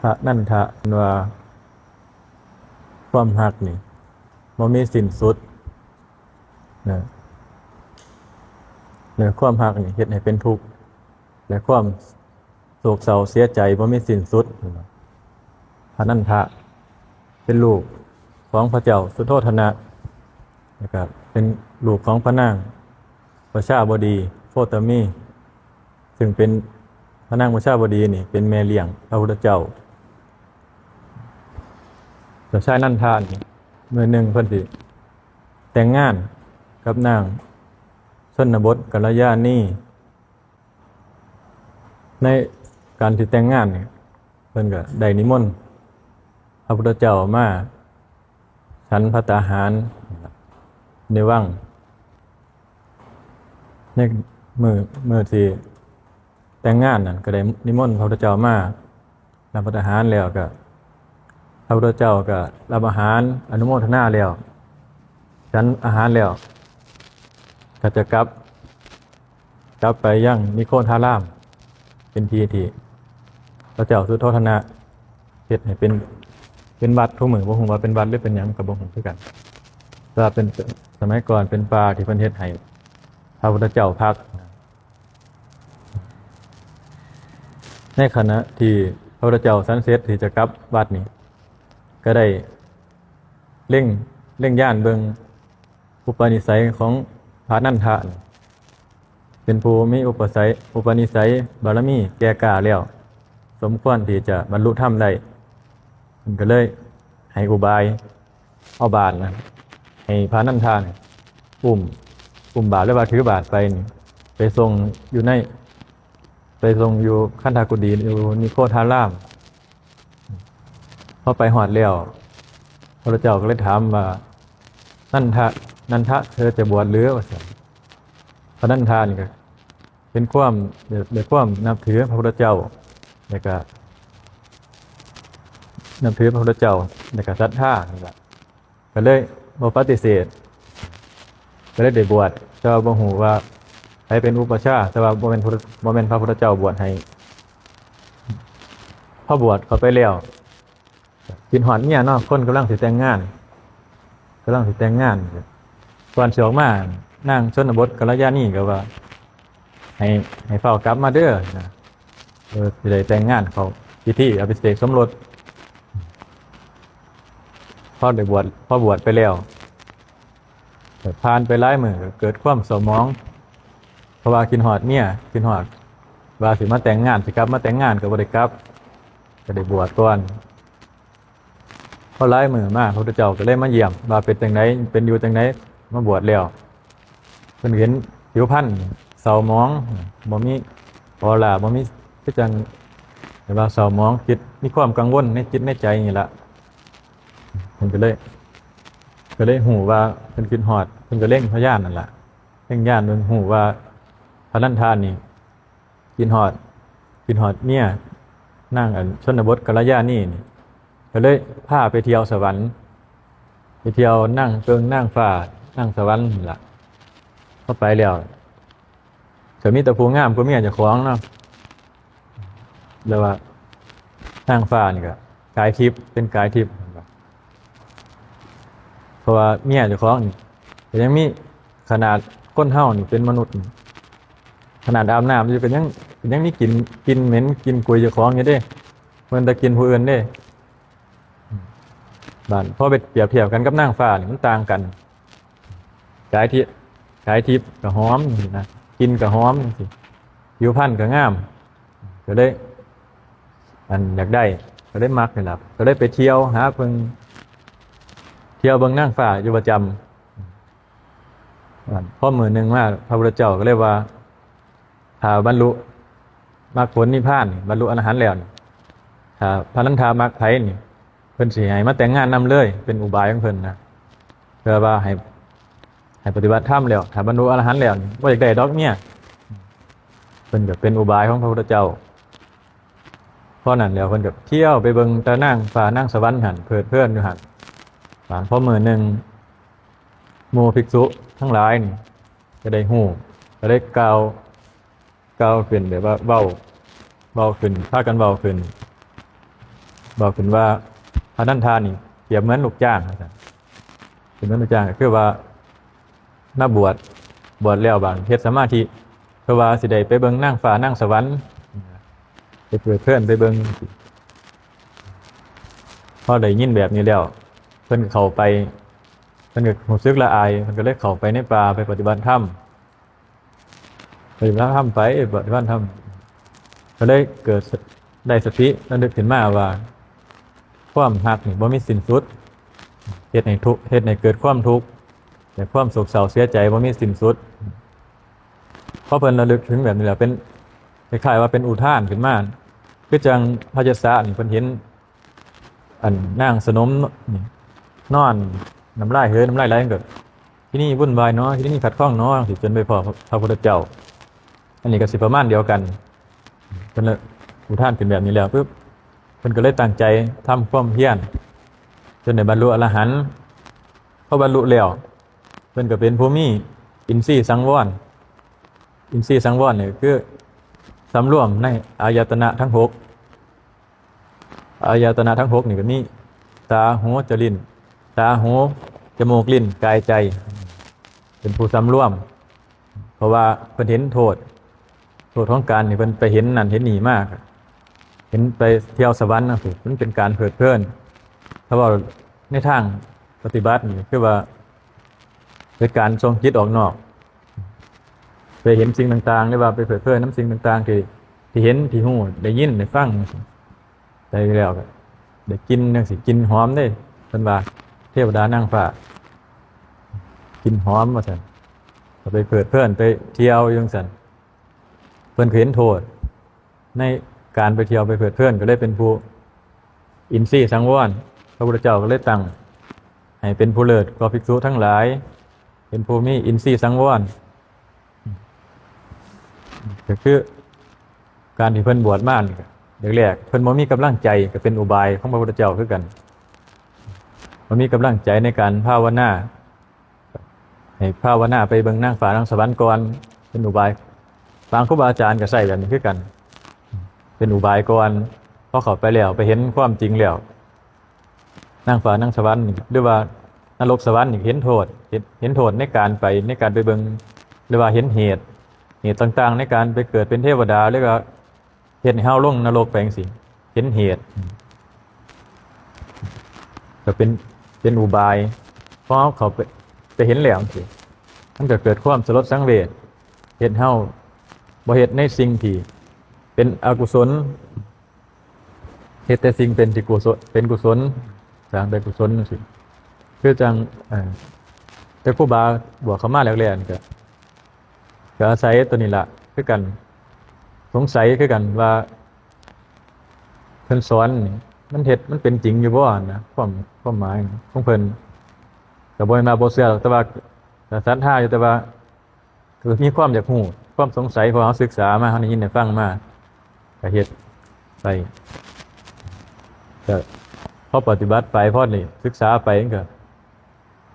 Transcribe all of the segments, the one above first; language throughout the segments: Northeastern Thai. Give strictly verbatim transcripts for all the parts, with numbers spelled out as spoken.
พระนันทะเพิ่นว่า ความฮักนี่บ่มีสิ้นสุดนะ และความฮักนี่เฮ็ดให้เป็นทุกข์ และความโศกเศร้าเสียใจบ่มีสิ้นสุด พระนันทะเป็นลูกของพระเจ้าสุโธทนะ แล้วก็เป็นลูกของพระนางประชาบดีโคตมี ซึ่งเป็นพระนางประชาบดีนี่เป็นแม่เลี้ยงพระพุทธเจ้า เจ้าชายนันทานี่มื้อหนึ่งเพิ่นสิแต่งงานกับนางชนบทกัลยาณี ในการสิแต่งงานนี่เพิ่นก็ได้นิมนต์พระพุทธเจ้ามาฉันภัตตาหารในวัง ในมื้อมื้อที่แต่งงานนั่นก็ได้นิมนต์พระพุทธเจ้ามารับภัตตาหารแล้วก็ พระพุทธเจ้าก็รับอาหารอนุโมทนาแล้ว ฉันอาหารแล้ว ก็จะกลับ กลับไปยังนิโคธาราม เป็นที่ที่พระเจ้าสุโธทนะเฮ็ดให้เป็น เป็นวัดทุกมื้อ บ่ฮู้ว่าเป็นวัดหรือเป็นหยังก็บ่ฮู้คือกัน แต่ว่าเป็น สมัยก่อนเป็นป่าที่เพิ่นเฮ็ดให้พระพุทธเจ้าพัก ในขณะที่พระพุทธเจ้าฉันเสร็จที่จะกลับวัดนี่ ก็ได้เล็ง เล็งญาณเบิ่งอุปนิสัยของพระนันทะนี่ เป็นผู้มีอุปสัย อุปนิสัยบารมีแก่กล้าแล้ว สมควรที่จะบรรลุธรรมได้ เพิ่นก็เลยให้อุบาย เอาบาตรนะ ให้พระนันทานี่อุ้ม อุ้มบาตรหรือว่าถือบาตรไปนี่ ไปส่งอยู่ใน ไปส่งอยู่คันธกุฏี อยู่นิโคธาราม พอไปฮอดแล้ว พระพุทธเจ้าก็เลยถามว่า นันทะ นันทะ เธอจะบวชหรือ ว่าซั่น พระนันทานี่ก็เป็นความ ด้วยความนับถือพระพุทธเจ้า แล้วก็ นับถือพระพุทธเจ้า แล้วก็ศรัทธานี่ล่ะ ก็เลยบ่ปฏิเสธ ก็เลยได้บวช แต่ว่าบ่ฮู้ว่าไผเป็นอุปัชฌาย์ แต่ว่าบ่แม่นพุทธ บ่แม่นพระพุทธเจ้าบวชให้ พอบวชเข้าไปแล้ว คิดฮอดเมียเนาะ คนกำลังสิแต่งงาน กำลังสิแต่งงาน ก่อนสิออกมา นางชนบทกัลยาณีก็ว่า ให้ ให้ฟ้าวกลับมาเด้อนะ เออ สิได้แต่งงาน เข้าพิธีอภิเษกสมรส พอได้บวช พอบวชไปแล้ว ผ่านไปหลายมื้อก็เกิดความเศร้าหมอง เพราะว่าคิดฮอดเมีย คิดฮอดว่าสิมาแต่งงาน สิกลับมาแต่งงานก็บ่ได้กลับ ก็ได้บวชก่อน พอหลายมื้อมา พระพุทธเจ้าก็เลยมาเยี่ยม ว่าเป็นจั่งใด เป็นอยู่จั่งใด มาบวชแล้ว เพิ่นเห็นผิวพรรณเศร้าหมอง บ่มีออร่า บ่มี คือจั่ง แบบว่าเศร้าหมอง คิด มีความกังวลในจิตในใจนี่ล่ะ เพิ่นก็เลย ก็เลยฮู้ว่าเพิ่นคิดฮอด เพิ่นก็เล็งพยานนั่นล่ะ เล็งญาณเพิ่นฮู้ว่าพระนันทานี่ คิดฮอด คิดฮอดเมีย นางอันชนบทกัลยาณีนี่ ก็เลยพาไปเที่ยวสวรรค์ ไปเที่ยวนางเอิงนางฟ้านางสวรรค์นี่ล่ะ พอไปแล้ว ก็มีแต่ผู้งามกว่าเมียเจ้าของเนาะ เรียกว่านางฟ้านี่ก็กายทิพย์ เป็นกายทิพย์ เพราะว่าเมียเจ้าของนี่ก็ยังมี ขนาดคนเฮานี่เป็นมนุษย์นี่ ขนาดอาบน้ำอยู่ก็ยัง ยังมีกลิ่น กลิ่นเหม็น กลิ่นกุยเจ้าของอยู่เด้ เพิ่นแต่กลิ่นผู้อื่นเด้ บาดพอไปเปรียบเทียบกันกับนางฟ้านี่มันต่างกัน กายทิพย์ กายทิพย์ก็หอมจั่งซี้นะ กลิ่นก็หอมจั่งซี้ ผิวพรรณก็งาม ก็เลย อันอยากได้ ก็เลยมักนี่ล่ะ ก็เลยไปเที่ยวหาเบิ่ง เที่ยวเบิ่งนางฟ้าอยู่ประจำ อันพอมื้อหนึ่งมา พระพุทธเจ้าก็เลยว่า ถ้าบรรลุมรรคผลนิพพานนี่ บรรลุอรหันต์แล้วนี่ ถ้าพระนันทามักไผนี่ เพิ่นสิให้มาแต่งงานนำเลย เป็นอุบายของเพิ่นนะ เพื่อว่าให้ ให้ปฏิบัติธรรมแล้ว ถ้าบรรลุอรหันต์แล้วนี่ บ่อยากได้ดอกเมีย เพิ่นก็เป็นอุบายของพระพุทธเจ้า พอนั้นแล้วเพิ่นก็เที่ยวไปเบิ่งแต่นางฟ้านางสวรรค์หั่น เพลิดเพลินอยู่หั่น บาดพอมื้อหนึ่ง หมู่ภิกษุทั้งหลายนี่ ก็ได้ฮู้ ก็ได้กล่าว กล่าวขึ้นแบบว่าเว้า เว้าขึ้น พากันเว้าขึ้น บอกขึ้นว่าพระนันทานี่เปรียบเหมือนลูกจ้างว่าซั่น เป็นเหมือนลูกจ้างก็คือว่ามาบวช บวชแล้วบาดเฮ็ดสมาธิ เพื่อว่าสิได้ไปเบิ่งนางฟ้านางสวรรค์ ไปเพลิดเพลินไปเบิ่ง พอได้ยินแบบนี้แล้ว เพิ่นก็เข้าไป เพิ่นก็รู้สึกละอาย เพิ่นก็เลยเข้าไปในป่าไปปฏิบัติธรรม ปฏิบัติธรรมไป ปฏิบัติธรรม ก็เลยเกิดได้สติระลึกขึ้นมาว่า ความฮักนี่บ่มีสิ้นสุด เฮ็ดให้ทุกข์ เฮ็ดให้เกิดความทุกข์ และความโศกเศร้าเสียใจบ่มีสิ้นสุด พอเพิ่นระลึกถึงแบบนี้แล้ว เป็นคล้ายๆว่าเป็นอุทานขึ้นมา คือจั่งพระเยสสะนี่เพิ่นเห็น อันนางสนมนี่นอนน้ำลายเหือน้ำลายไหล เพิ่นก็ ที่นี่วุ่นวายเนาะ ที่นี่ขัดข้องเนาะ สิจนไปพ้อพระพุทธเจ้า อันนี้ก็สิประมาณเดียวกัน เพิ่นเลยอุทานขึ้นแบบนี้แล้วปุ๊บ เพิ่นก็เลยตั้งใจทำความเพียร จนได้บรรลุอรหันต์ พอบรรลุแล้ว เพิ่นก็เป็นผู้มีอินทรีย์สังวร อินทรีย์สังวรนี่คือสำรวมในอายตนะทั้งหก อายตนะทั้งหกนี่ก็มี ตา หู จ ลิ้น ตา หู จมูก ลิ้น กาย ใจ เป็นผู้สำรวม เพราะว่าเพิ่นเห็นโทษ โทษของการนี่เพิ่นไปเห็นนั่นเห็นนี่มา เห็นไปเที่ยวสวรรค์นะ มันเป็นการเพลิดเพลิน ถ้าว่าในทางปฏิบัตินี่คือว่าเป็นการส่งจิตออกนอก ไปเห็นสิ่งต่างๆ หรือว่าไปเพลิดเพลินนำสิ่งต่างๆ ที่ ที่เห็น ที่ฮู้ ได้ยิน ได้ฟัง ได้แล้วก็ได้กลิ่นจั่งซี้ กลิ่นหอมเด้ เพิ่นว่า เทวดานางฟ้า กลิ่นหอมว่าซั่น ก็ไปเพลิดเพลินไปเที่ยวอยู่จั่งซั่น เพิ่นก็เห็นโทษ ในการไปเที่ยวไปเพลิดเพลิน ก็เลยเป็นผู้อินทรีย์สังวร พระพุทธเจ้าก็เลยตั้งให้เป็นผู้เลิศกว่าภิกษุทั้งหลาย เป็นผู้มีอินทรีย์สังวร ก็คือการที่เพิ่นบวชมานี่ก็แรกๆ เพิ่นบ่มีกำลังใจ ก็เป็นอุบายของพระพุทธเจ้าคือกัน บ่มีกำลังใจในการภาวนา ให้ภาวนาไปเบิ่งนางฟ้านางสวรรค์ก่อน เป็นอุบาย บางครูบาอาจารย์ก็ใช้แบบนี้คือกัน เป็นอุบายก่อน พอเข้าไปแล้วไปเห็นความจริงแล้ว นางฟ้านางสวรรค์นี่ หรือว่านรกสวรรค์นี่เห็นโทษ เห็น เห็นโทษในการไป ในการไปเบิ่ง หรือว่าเห็นเหตุ เหตุต่างๆ ในการไปเกิดเป็นเทวดา หรือว่าเฮ็ดให้เฮาลงนรกไปจั่งซี้ เห็นเหตุ ก็เป็น เป็นอุบาย พอเฮาเข้าไป ไปเห็นแล้วจั่งซี้ มันก็เกิดความสลดสังเวช เฮ็ดเฮาบ่เฮ็ดในสิ่งที่เป็นอกุศล เฮ็ดแต่สิ่งเป็นที่กุศล เป็นกุศล สร้างแต่กุศลจั่งซี้ คือจั่ง เอ่อ แต่ครูบาบวชเข้ามาแรกๆ นี่ก็ ก็อาศัยตัวนี้ล่ะ คือกัน สงสัยคือกันว่า เพิ่นสอนนี่ มันเฮ็ด มันเป็นจริงอยู่บ่นะ ความ ความหมายของเพิ่น ก็บ่แม่นว่าบ่เชื่อหรอก แต่ว่าก็ศรัทธาอยู่ แต่ว่า ก็มีความอยากรู้ ความสงสัย เพราะเฮาศึกษามา เฮาได้ยินได้ฟังมา ก็เฮ็ดไป ก็พอปฏิบัติไป พอนี่ศึกษาไป มันก็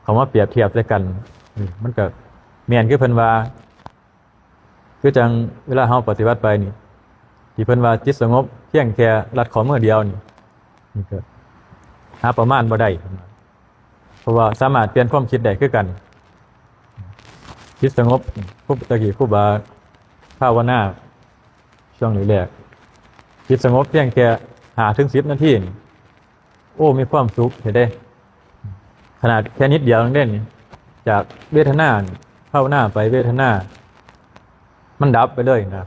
เข้ามาเปรียบเทียบใส่กัน อืม มันก็แม่นคือเพิ่นว่า คือจั่งเวลาเฮาปฏิบัติไปนี่ ที่เพิ่นว่าจิตสงบเพียงแค่ลัดข้อมือเดียวนี่ นี่ก็หาประมาณบ่ได้ เพราะว่าสามารถเปลี่ยนความคิดได้คือกัน จิตสงบ ครู ตะกี้ครูบาภาวนา ช่วงแรกๆ จิตสงบเพียงแค่ห้าถึงสิบนาทีนี่ โอ้ มีความสุขแท้เด้ ขนาดแค่นิดเดียวเองเด้นี่ จากเวทนานี่ ภาวนาไปเวทนา มันดับไปเลยนะ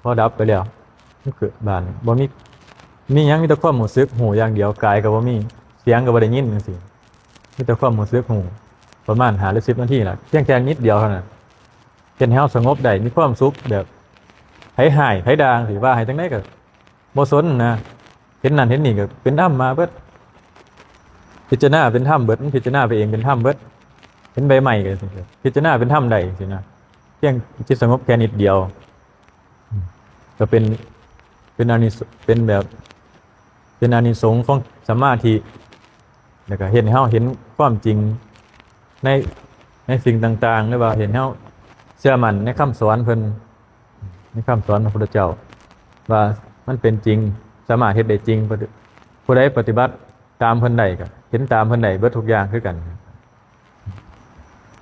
พอดับไปแล้ว มันเกิดบาดนี่ บ่มี มีหยัง มีแต่ความรู้สึก ฮู้อย่างเดียว กายก็บ่มี เสียงก็บ่ได้ยินจั่งซี้ มีแต่ความรู้สึก ฮู้ ประมาณห้าหรือสิบนาทีล่ะ เพียงแค่นิดเดียวเท่านั้น เฮ็ดให้เฮาสงบได้ มีความสุขแบบ ไผฮ้าย ไผด่าจั่งซี้ ว่าให้จั่งใดก็บ่สนนะ เห็นนั่นเห็นนี่ก็เป็นธรรมมาเบิด พิจารณาเป็นธรรมเบิด มันพิจารณาไปเองเป็นธรรมเบิด เห็นใบไม้ก็พิจารณาเป็นธรรมได้จั่งซี้นะ เพียงจิตสงบแค่นิดเดียว ก็เป็น เป็นอานิส- เป็นแบบ เป็นอานิสงส์ของสมาธิ แล้วก็เฮ็ดให้เฮาเห็นความจริงใน ในสิ่งต่างๆ หรือว่าเห็นเฮาเชื่อมั่นในคำสอนเพิ่น ในคำสอนพระพุทธเจ้า ว่ามันเป็นจริง สามารถเฮ็ดได้จริง ปฏิ- ผู้ใดปฏิบัติตามเพิ่นได้ก็เห็นตามเพิ่นได้เบิดทุกอย่างคือกัน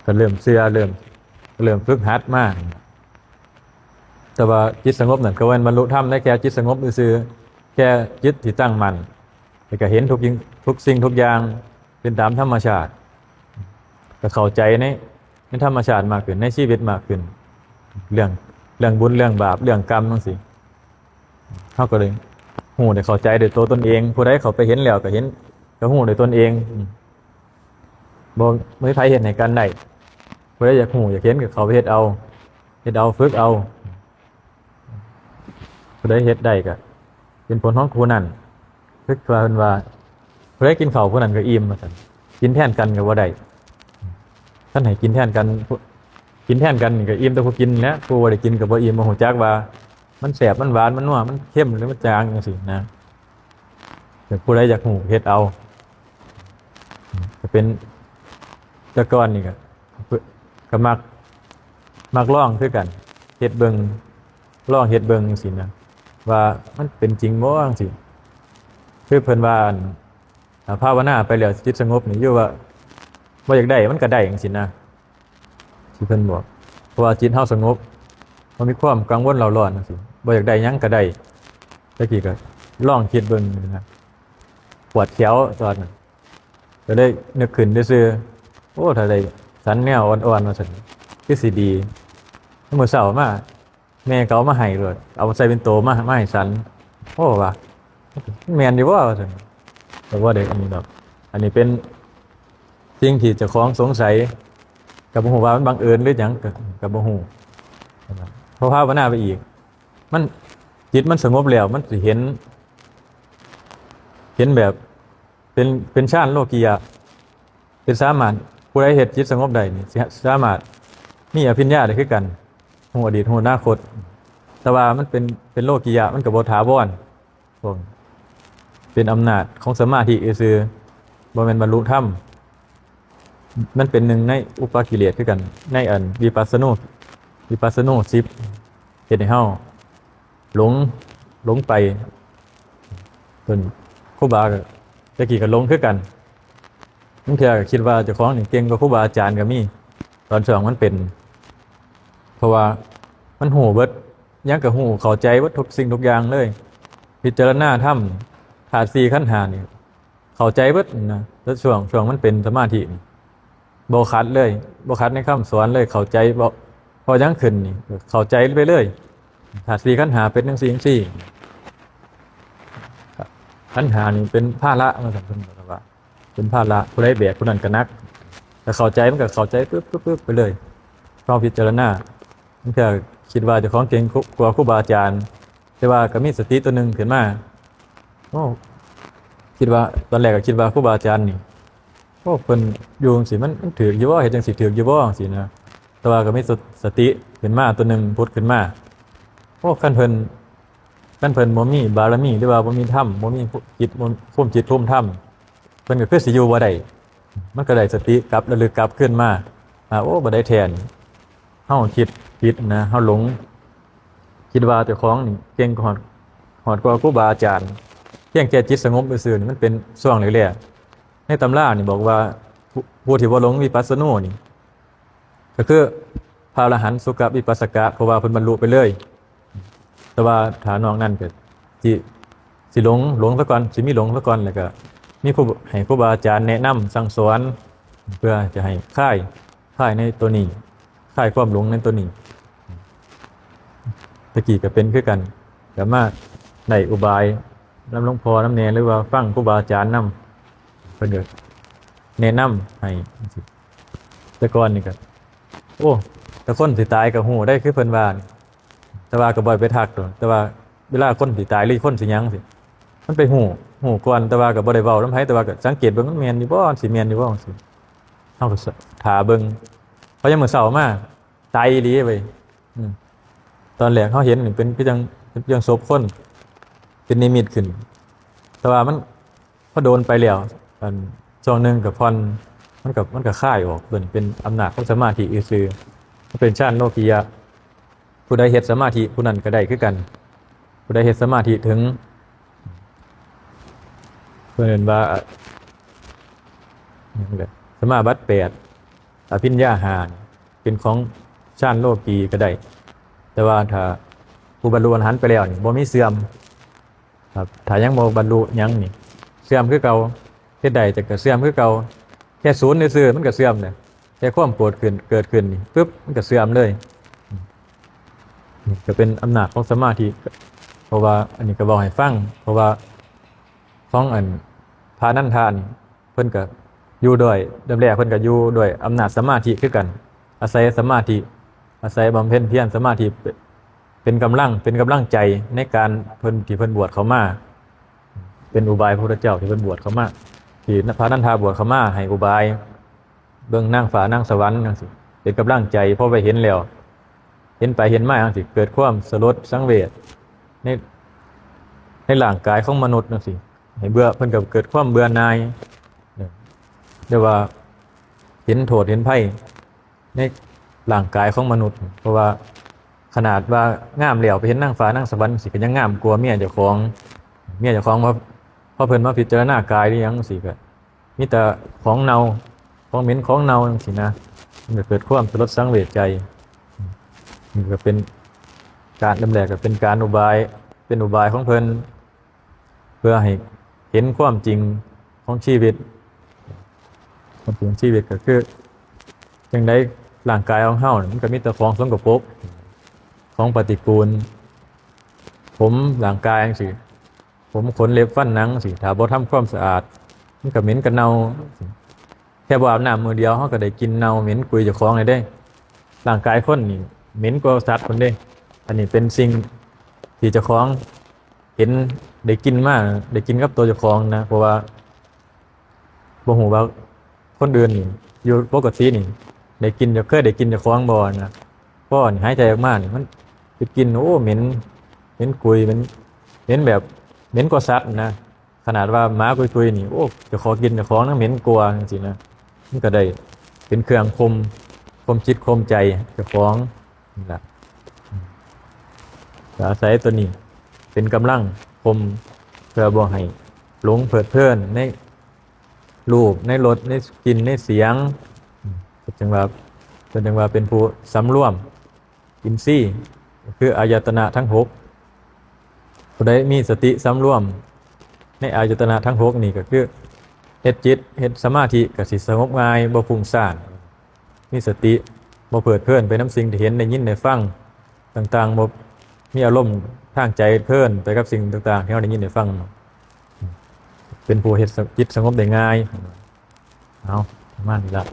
ก็เริ่มเชื่อ เริ่ม เริ่มฝึกหัดมา แต่ว่าจิตสงบนั่นก็แม่นบรรลุธรรมได้แค่จิตสงบซื่อๆ แค่จิตที่ตั้งมั่น แล้วก็เห็นทุกยิ่ง ทุกสิ่งทุกอย่างเป็นตามธรรมชาติ ก็เข้าใจใน ในธรรมชาติมากขึ้น ในชีวิตมากขึ้น เรื่อง เรื่องบุญ เรื่องบาป เรื่องกรรมจั่งซี้ เฮาก็เลยฮู้ได้เข้าใจโดยตัวตนเอง ผู้ใดเข้าไปเห็นแล้วก็เห็น ก็ฮู้โดยตนเอง อืม บ่ บ่มีไผเฮ็ดให้กันได้ ผู้ใดอยากฮู้อยากเห็นก็เข้าไปเฮ็ดเอา เฮ็ดเอา ฝึกเอา ผู้ใดเฮ็ดได้ก็เป็นผลของผู้นั้น คือว่าเพิ่นว่า ผู้ใดกินข้าวผู้นั้นก็อิ่มว่าซั่น กินแทนกันก็บ่ได้ คันให้กินแทนกัน กินแทนกันนี่ก็อิ่มแต่ผู้กินแหละ ผู้บ่ได้กินก็บ่อิ่ม บ่ฮู้จักว่ามันแซ่บ มันหวาน มันนัว มันเค็ม หรือมันจางจั่งซี้นะ แต่ผู้ใดอยากฮู้เฮ็ดเอา ก็เป็น แต่ก่อนนี่ก็ ก็มัก มักลองคือกัน เฮ็ดเบิ่ง ลองเฮ็ดเบิ่งจั่งซี้นะ ว่ามันเป็นจริงบ่จั่งซี้ คือเพิ่นว่า อัน ถ้าภาวนาไปแล้วจิตสงบนี่ อยู่ว่าบ่อยากได้มันก็ได้จั่งซี้นะ ที่เพิ่นบอก เพราะว่าจิตเฮาสงบ บ่มีความกังวลเร่าร้อนจั่งซี้ บ่อยากได้หยังก็ได้ แต่กี้ก็ลองคิดเบิ่งนะ ปวดแขวตอนนั้น ก็เลยนึกขึ้นซื่อๆ โอ้ ถ้าได้สันแนวอ่อนๆ ว่าซั่น คือสิดี มื้อเช้ามา แม่ก็เอามาให้โลด เอาใส่เป็นโตมา มาให้สัน โอ้ ว่า แม่นอยู่บ่ ว่าซั่น ก็บ่ได้อันนี้ดอก อันนี้เป็นสิ่งที่เจ้าของสงสัย ก็บ่ฮู้ว่ามันบังเอิญหรือหยัง ก็ ก็บ่ฮู้ พอภาวนาไปอีก มัน จิตมันสงบแล้ว มันสิเห็น เห็นแบบ เป็น เป็นฌานโลกิยะ เป็นสามารถ ผู้ใดเฮ็ดจิตสงบได้นี่ สิสามารถมีอภิญญาได้คือกัน ฮู้อดีต ฮู้อนาคต แต่ว่ามันเป็น เป็นโลกิยะ มันก็บ่ถาวร พวก เป็นอำนาจของสมาธิซื่อๆ บ่แม่นบรรลุธรรม มันเป็นหนึ่งในอุปกิเลสคือกัน ในอันวิปัสสนู วิปัสสนูสิบ เฮ็ดให้เฮาหลง หลงไป เพิ่น ครูบาก็ แต่กี้ก็หลงคือกัน บางเทื่อก็คิดว่าเจ้าของนี่เก่งกว่าครูบาอาจารย์ก็มี ตอนช่วงมันเป็น เพราะว่ามันฮู้เบิด หยังก็ฮู้เข้าใจเบิดทุกสิ่งทุกอย่างเลย พิจารณาธรรม ธาตุสี่ขันธ์ห้านี่ เข้าใจเบิดนะ แต่ช่วง ช่วงมันเป็นสมาธินี่ บ่ขัดเลย บ่ขัดในคำสอนเลย เข้าใจ บ่ พอหยังขึ้นนี่ เข้าใจไปเลย ธาตุสี่ขันธ์ห้าเป็นจั่งซี้จั่งซี้ ขันธ์ห้านี่เป็นภาระ ว่าซั่น เพิ่นบอกว่า เป็นภาระ ผู้ใดแบกผู้นั้นก็หนัก ถ้าเข้าใจมันก็เข้าใจปึ๊บปึ๊บปึ๊บไปเลย ลองพิจารณา บางเทื่อคิดว่าเจ้าของเก่งกว่าครูบาอาจารย์ แต่ว่าก็มีสติตัวหนึ่งขึ้นมา โอ้ คิดว่า ตอนแรกก็คิดว่าครูบาอาจารย์นี่ โอ้ เพิ่นอยู่จั่งซี้ มัน มันถืกอยู่บ่ เฮ็ดจั่งซี้ถืกอยู่บ่ จั่งซี้นะ แต่ว่าก็มีสติ สติขึ้นมาตัวหนึ่งผุดขึ้นมา โอ้ คันเพิ่น คันเพิ่นบ่มีบารมี หรือว่าบ่มีธรรม บ่มีจิต บ่ ภูมิจิตภูมิธรรม เพิ่นก็คือสิอยู่บ่ได้ มันก็ได้สติกลับ ระลึกกลับคืนมา อ่า โอ้ บ่ได้แท้นี่ เฮาคิดผิดนะ เฮาหลง คิดว่าเจ้าของนี่เก่งกว่า ฮอด ฮอดกว่าครูบาอาจารย์ เพียงแค่จิตสงบซื่อๆนี่ มันเป็นช่วงแรกๆ ในตำรานี่บอกว่า ผู้ ผู้ที่บ่หลงวิปัสสนูนี่ ก็คือพระอรหันต์สุกวิปัสสกะ เพราะว่าเพิ่นบรรลุไปเลย แต่ว่าถ้านอกนั้นก็สิ สิหลง หลงซะก่อน สิมีหลงซะก่อน แล้วก็มีครู ให้ครูบาอาจารย์แนะนำสั่งสอน เพื่อจะให้คลาย คลายในตัวนี้ คลายความหลงในตัวนี้ แต่กี้ก็เป็นคือกัน ก็มาได้อุบายนำหลวงพ่อนำแน่ หรือว่าฟังครูบาอาจารย์นำ เพิ่นก็แนะนำให้ แต่ก่อนนี่ก็ โอ้ แต่คนสิตายก็ฮู้ได้ คือเพิ่นว่านี่ แต่ว่าก็บ่ไปทักดอก แต่ว่าเวลาคนสิตายหรือคนสิหยังสิ มันไปฮู้ ฮู้ก่อน แต่ว่าก็บ่ได้เว้านำไผ แต่ว่าก็สังเกตเบิ่งมันแม่นอยู่บ่ สิแม่นอยู่บ่จั่งซี้ เฮาก็ถ่าเบิ่ง พอยามมื้อเช้ามา ตายอีหลีเว้ย อืม ตอนแรกเฮาเห็นนี่เป็นคือจั่ง เป็นคือจั่งศพคน เป็นนิมิตขึ้น แต่ว่ามัน พอโดนไปแล้ว อัน ช่วงหนึ่งก็ผ่อน มันก็ มันก็คลายออก เพิ่นเป็นอำนาจของสมาธิซื่อๆ มันเป็นฌานโลกิยะ ผู้ใดเฮ็ดสมาธิผู้นั้นก็ได้คือกัน ผู้ใดเฮ็ดสมาธิถึง พิ่นเอิ้นว่า หยังเด้อ สมาบัติแปด อภิญญาห้า เป็นของฌานโลกีก็ได้ แต่ว่าถ้าผู้บรรลุอรหันต์ไปแล้วนี่บ่มีเสื่อมครับ ถ้ายังบ่บรรลุหยังนี่ เสื่อมคือเก่า เฮ็ดได้แต่ก็เสื่อมคือเก่า แค่ศูนย์ซื่อๆมันก็เสื่อมเลย แค่ความโกรธขึ้น เกิดขึ้นนี่ปึ๊บ มันก็เสื่อมเลย นี่ก็เป็นอำนาจของสมาธิ เพราะว่าอันนี้ก็บอกให้ฟัง เพราะว่าของอันพระนันทานี่ เพิ่นก็อยู่ด้วย เริ่มแรกเพิ่นก็อยู่ด้วยอำนาจสมาธิคือกัน อาศัยสมาธิ อาศัยบำเพ็ญเพียร สมาธิเป็นกำลัง เป็นกำลังใจในการเพิ่น ที่เพิ่นบวชเข้ามา เป็นอุบายพระพุทธเจ้าที่เพิ่นบวชเข้ามา ที่พระนันทาบวชเข้ามาให้อุบาย เบิ่งนางฟ้านางสวรรค์จังซี้ เป็นกำลังใจ พอไปเห็นแล้ว เห็นไปเห็นมาจังซี้ เกิดความสลดสังเวชใน ในร่างกายของมนุษย์จังซี้ ให้เบื่อ เพิ่นก็เกิดความเบื่อหน่าย เรียกว่าเห็นโทษเห็นภัยในร่างกายของมนุษย์ เพราะว่าขนาดว่างามแล้ว ไปเห็นนางฟ้านางสวรรค์จังซี้ ก็ยังงามกว่าเมียเจ้าของ เมียเจ้าของว่า พอเพิ่นมาพิจารณากายหรือหยังจังซี้ ก็มีแต่ของเน่า ของเหม็น ของเน่าจังซี้นะ มันก็เกิดความสลดสังเวชใจ มันก็เป็นการ เริ่มแรกก็เป็นการอุบาย เป็นอุบายของเพิ่น เพื่อให้เห็นความจริงของชีวิต ความจริงของชีวิตก็คือ จังใดร่างกายของเฮานี่ มันก็มีแต่ของสกปรก ของปฏิกูล ผม ร่างกายจังซี้ ผม ขน เล็บ ฟัน หนังจังซี้ ถ้าบ่ทำความสะอาด มันก็เหม็นก็เน่า แค่บ่อาบน้ำมื้อเดียว เฮาก็ได้กลิ่นเน่าเหม็นกุยเจ้าของเลยเด้ ร่างกายคนนี่เหม็นกว่าสัตว์พุ้นเด้ อันนี้เป็นสิ่งที่เจ้าของเห็น ได้กลิ่นมา ได้กลิ่นกับตัวเจ้าของนะ เพราะว่าบ่ฮู้ว่าคนอื่นนี่ อยู่ปกตินี่ ได้กลิ่น เคยได้กลิ่นเจ้าของบ่นะ พอนี่หายใจออกมานี่ มันไปกลิ่น โอ้ เหม็น เหม็นกุย เหม็น เหม็นแบบ เหม็นกว่าสัตว์นะ ขนาดว่าหมากุยๆนี่ โอ้ เจ้าของกลิ่นเจ้าของยังเหม็นกว่าจังซี้นะ มันก็ได้เป็นเครื่องข่ม ข่มจิตข่มใจเจ้าของนี่ล่ะ ก็อาศัยตัวนี้เป็นกำลังข่ม เพื่อบ่ให้หลงเพลิดเพลินในรูป ในรส ในกลิ่น ในเสียง ก็จึงว่า ก็จึงว่าเป็นผู้สำรวมอินทรีย์ ก็คืออายตนะทั้งหก ผู้ใดมีสติสำรวมในอายตนะทั้งหกนี่ ก็คือเฮ็ดจิต เฮ็ดสมาธิก็สิสงบง่าย บ่ฟุ้งซ่าน มีสติ บ่เพลิดเพลินไปนำสิ่งที่เห็น ได้ยิน ได้ฟังต่างๆ บ่มีอารมณ์ทางใจเพลินไปกับสิ่งต่างๆ ที่เราได้ยินได้ฟัง เป็นผู้เฮ็ดจิตสงบได้ง่าย เอา ประมาณนี้ละ